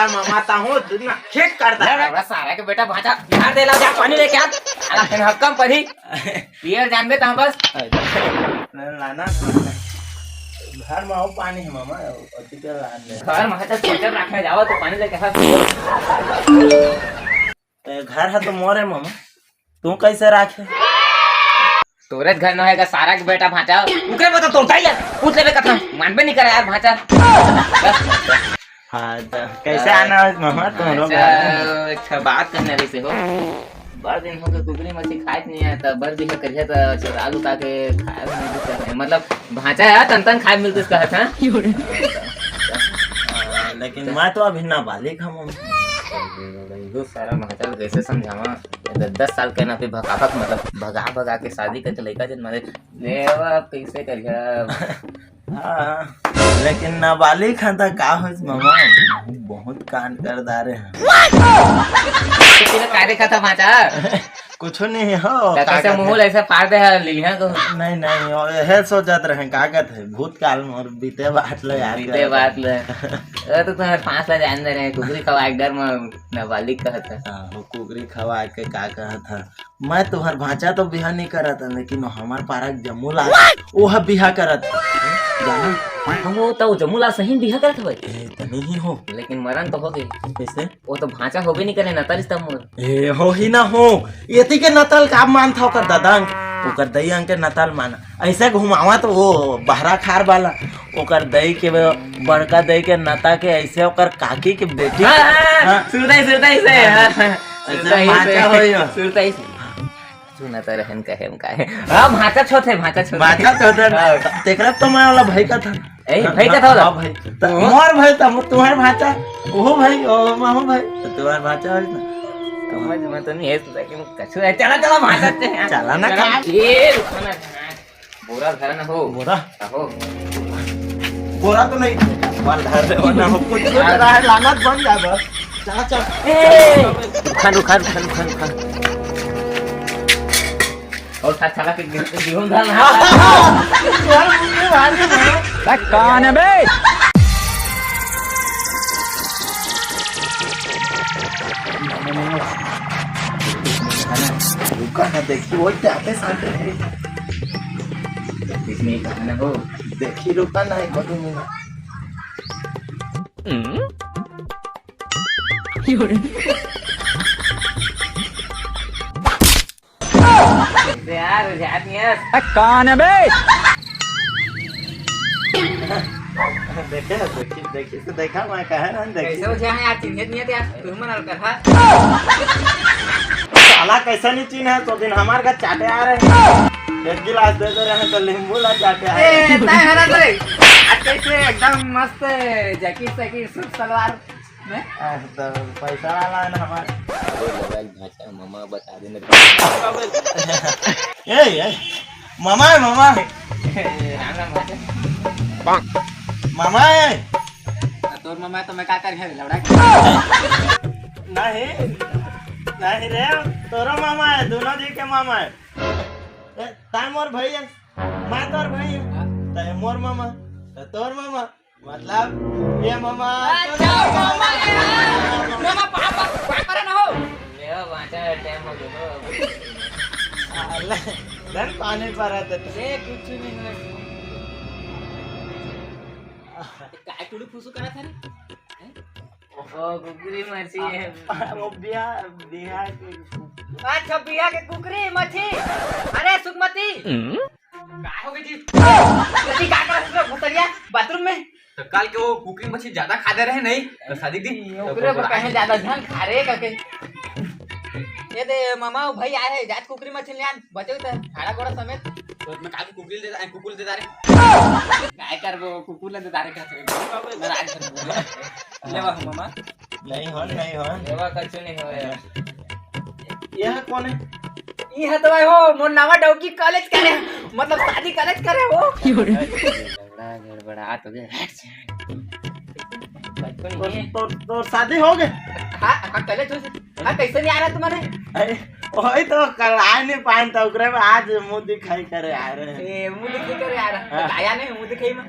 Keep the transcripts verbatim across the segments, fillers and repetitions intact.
मामा, ता हूँ, तू ना खेत कर दे। ले, ले, सारा के बेटा भांचा, झाड़ दे ला, जा पानी लेके आ। साला फिर हक्कम परी। पियर जानबे ता बस। लाना। घर में आओ पानी है मामा, अति के लान दे। घर में तो सोचल रखने जाओ तो पानी लेके आ। ए, घर है तो मोर है मामा, तू कैसे राखे? तोरे घर न होएगा सारा के बेटा भांचा। उकरे बता तो उठाई यार, पूछ लेबे कथा, मानबे नहीं करे यार भांचा। हाँ, तो कैसे आना है मामा तुम्हारे घर? अच्छा, अच्छा, बात करने रही से हो। बड़ दिन हो गए कुकरी मछली खाए नहीं आया था, बर भी करिया था, चोरा लुका के खाए नहीं कुछ करने। मतलब भांचा यार, तन तन खाए मिलते इसका था। हाँ, लेकिन मैं तो अभी नाबालिग हूँ। सारा भांचा कैसे समझावा? ये तो दस साल के ना, फिर भगावत, मतलब, भगा भगा के शादी करके लइका जन्मा दे। लेवा, अब कैसे करिया? हाँ, लेकिन नाबालिग है तो का हो मामा? बहुत, बहुत कांड कर डारे हैं। तो तूने का देखा था भांचा? कुछ नहीं हो, तो का कैसे कहते मुंह हैं? ऐसे फाड़ दे है, लीलिया को? नहीं, नहीं, वो यह सोचत रहे, का कहते हैं, भूतकाल में और बीते बात ले याद बीते करत बात हैं। ले। अरे तो तुम्हें पांच ला जान दे रहे हैं, कुकरी खवा एक डर में नाबालिग कहत है। हाँ, वो कुकरी खवा के का कहत है? मैं तुहर भांचा तो बिहा नहीं करत हन, लेकिन वो हमार पारा के जम्मू लाल, वो ह बिहा करत हन। जाना? हम वो तो जम्मू लाल सही बिहा करत हवे। ए, तनी ही हो। लेकिन मरन तो हो गई। कैसे? वो तो भांचा होबे नहीं करे, नतल रिश्ता मोर। ए, हो ही ना हो। एती के नतल का मान था ओकर दादा अंग, ओकर दई अंग के नतल माना। ऐसे घुमावा तो वो बहरा खार वाला, ओकर दई के, बड़का दई के नता के ऐसे ओकर काकी के बेटी। हाँ, हाँ, हाँ। सुरता ही, सुरता ही से, हाँ। हाँ, हाँ। ऐसे सुरता ही से। भांचा होई हो। सुरता ही से। सुना तो रहन कहे हम काहे। हाँ, भांचा छोटे, भांचा छोटे। भांचा छोटे। हाँ। तेकरा तो मैं वाला भाई का था। ए, भाई का था वाला? हाँ, भाई। त-, मोर भाई था, मो-, तुम्हारे भांचा, ओहो भाई, ओ मामू भाई, तो तुम्हारे भांचा भाई ना। समझ में तो नहीं है, लेकिन कछु है। चला, चला, भांचा से। चला ना, चला। खा। ए, रुको ना, बोरा धरा ना हो। बोरा? आहो। बोरा तो नहीं, माल धर दे, वरना हम कुछ तो यार। रहा है, लानत बन जाएगा। चला, चल। ए, रुका, रुका, रुका, रुका, रुका। और साथ चला के गिर-, गिरोन डाल। यार, मुझे मार के मारो। बे, कौन है बे? रुका ना, देखी, वो क्या आते साथ में? इसमें कहा ना हो। देखी, रुका ना, एक दो मिनट। यार, जात नहीं है। ए, कौन है बे? देखे, देखी, देखी, तो देखा, मैं कहे ना, देखी। कैसे हो जाए यार, चिन्हित नहीं है यार, तुम मन अलकर, हाँ? साला कैसे नहीं चिन्ह है, तो दिन हमारे घर चाटे आ रहे हैं। एक गिलास दे दे रहे हैं, तो नींबू ला चाटे आ रहे हैं। ए, तय हरा करे। आज कैसे एकदम मस्त जैकेट, सैकेट, सूट, सलवार। नहीं? आ, तो पैसा वाला है ना हमारे। अरे लगा भाषा मामा बता देने। ए, ए, मामा है, मामा है। राम राम भाषा। मामा है। तोर मामा है तो मैं का कर है, लौड़ा? नहीं, नहीं रे, तोरो मामा है, दोनों जी के मामा है। ए, ताय मोर भाई है, मैं तोर भाई है। हाँ। ताय मोर मामा, ताय तोर मामा। मतलब, ये मामा, अच्छा, मामा, मामा, पापा, पापा रे ना हो। ले बाँचा, टाइम हो गयो। अल्लाह, धन पानी परा था। ले, कुछ नहीं हुआ। काय टुडू फुसू करा था रे? हैं? ओ, कुकरी मछी है। वो बिया, बिया के। अच्छा, बिया के कुकरी मछी। अरे, सुखमती। हम्म? का हो गई जी? गलती का कर रहे हो, भुतरिया, बाथरूम में? तो कल के वो कुकरी मछली ज्यादा खा दे रहे नहीं, तो शादी दिन। ये ओकरे पर कहे ज्यादा ध्यान खा रहे का के। ये दे मामा, वो भाई आए हैं, जात कुकरी मछली ले आन, बचे तो हाड़ा गोड़ा समेत। तो मैं काल कुकरी दे, कुकुर दे दारे। काय करबो, कुकुर ले दे दारे का करे। नाराज कर। ले वाह मामा। नहीं हो, नहीं हो। एवा कछु नहीं हो यार। यह कौन है? ई है तो भाई हो, मोर नावा डौकी कॉलेज करे, मतलब शादी कॉलेज करे हो। गड़बड़ा, गड़बड़ा, आ तो गए। तो, तो, तो शादी हो गए? हाँ, हाँ, कॉलेज हो। हाँ, कैसे नहीं आ रहा तुम्हारे? अरे, वही तो कल आ नहीं पाए, तो ओकरे में आज मुंह दिखाई करे आ रहे हैं। ए, मुंह दिखाई करे आ रहा। हाँ। तो आया नहीं, मुंह दिखाई में।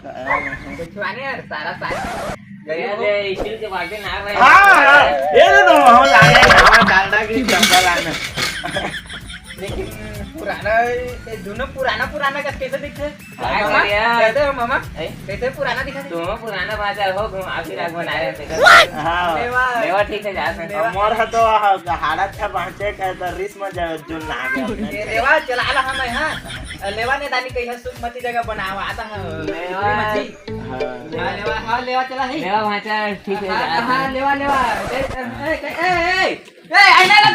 हाँ। तो छुआने यार, सारा, सारा। अरे, स्टील के बाल्टी ना रहे। हाँ, हाँ, ये तो तुम हम लाने, हमारा डालडा की चंपल लाने। लेकिन पुराना, ये दोनों पुराना, पुराना का कैसे दिखते? काय मामा? बोलिया? कैसे हो मामा? ए? कैसे पुराना दिखा? तुम पुराना बाजार हो, घुमा फिरा के बनाए रहते। हाँ। लेवा। लेवा ठीक है, जा सकते। लेवा। मोर ह तो हालत है पहुँचे के तो रिस में जो, जो ना गया। ये लेवा चला ला हम, हाँ। लेवा ने दानी कहीं सुख मती जगह बनावा आता है। लेवा। मती। हाँ। हाँ, लेवा, हाँ, लेवा चला ही। लेवा भांचा ठीक है, हाँ, जा हाँ, सकते। लेवा, लेवा। ए, ए, ए, ए, ए। ए, आइना ला